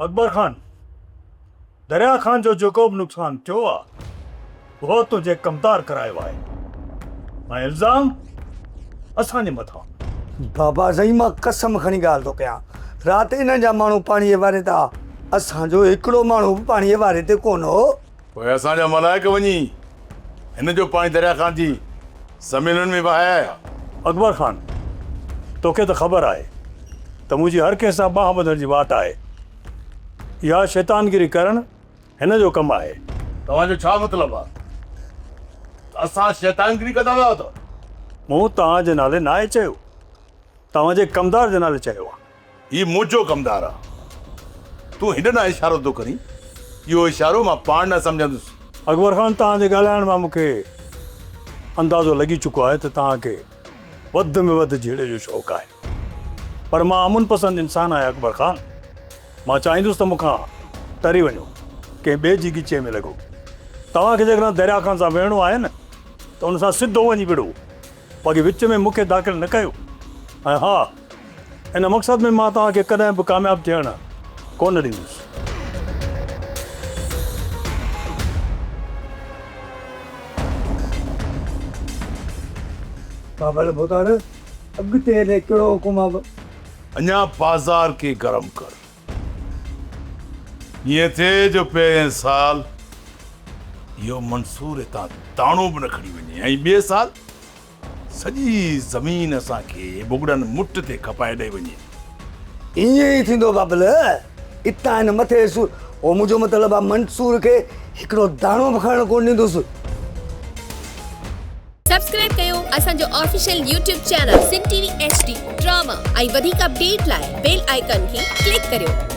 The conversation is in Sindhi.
اڪبر خان، دريا خان جو جيڪو به نقصان ٿيو آ، اهو تنهنجي ڪمدار ڪرايو آهي ۽ الزام اسان جي مٿان. بابا سائين مان قسم کڻي ڳالهه ٿو ڪيان، رات انهن جا ماڻهو پاڻيء واري تي آ، اسان جو هڪڙو ماڻهو به پاڻيء واري تي ڪونه هو. پوء اسان جا ملائڪ وڃي هن جو پاڻي دريا خان جي زمينن ۾ وهائي آيا. اڪبر خان، توکي ته خبر آهي ته منهنجي هر ڪنهن سان ٻانهن ٻڌڻ جي واٽ آهي. اها شيطانگيري ڪرڻ هن جو ڪم آهي. توهان جو ڇا مطلب آهي ته اسان شيطانگيري ڪندا ويا اٿو؟ مون توهان جي نالي ناهي چيو، توهان جي ڪمدار جي نالي چيو آهي. هي منهنجو ڪمدار آ. تون هن ڏانهن اشارو ٿو ڪرين، اهو اشارو مان پاڻ نه سمجهندس. اڪبر خان توهان جي ڳالهائڻ مان مون کي اندازو لڳي چڪو آهي ته توهان کي وڌ ۾ وڌ جهيڙي جو شوق آهي. پر مان امن پسند انسان آهيان اڪبر خان. مان چاهيندس ته مون کان ٽري وڃو، ڪنهن ٻئي جي ڳچيء ۾ لڳو. توهان کي جيڪڏهن دريا خان سان وڙهڻو آهي نه ته ان سان سڌو وڃي وڙهو. باقي وچ ۾ مون کي داخل نه ڪيو ۽ ها ان مقصد ۾ مان توهان کي ڪڏهن به ڪامياب ٿيڻ ڪونه ڏيندس. بابل ڀوتار، اڳتي هلي ڪهڙو حڪم آ؟ اڃا بازار کي گرم ڪر. ائين ٿئي جو پهرئين سال اهو منصور هتان داڻو به نه کڻي وڃي ۽ ٻئي سال سڄي زمين اسان کي ڀڳڙن مٺ تي کپائي ڏئي وڃي. ائين ئي ٿيندو بابل، اتان هن مٿي سور، او منهنجو مطلب آ منصور کي هڪڙو داڻو به کڻڻ ڪونه ڏيندس. سبسڪرائب ڪيو اسان جو official YouTube channel Sindh T V H D drama ۽ وڌيڪ اپڊيٽ لاء بيل آئيڪان کي ڪلڪ ڪريو.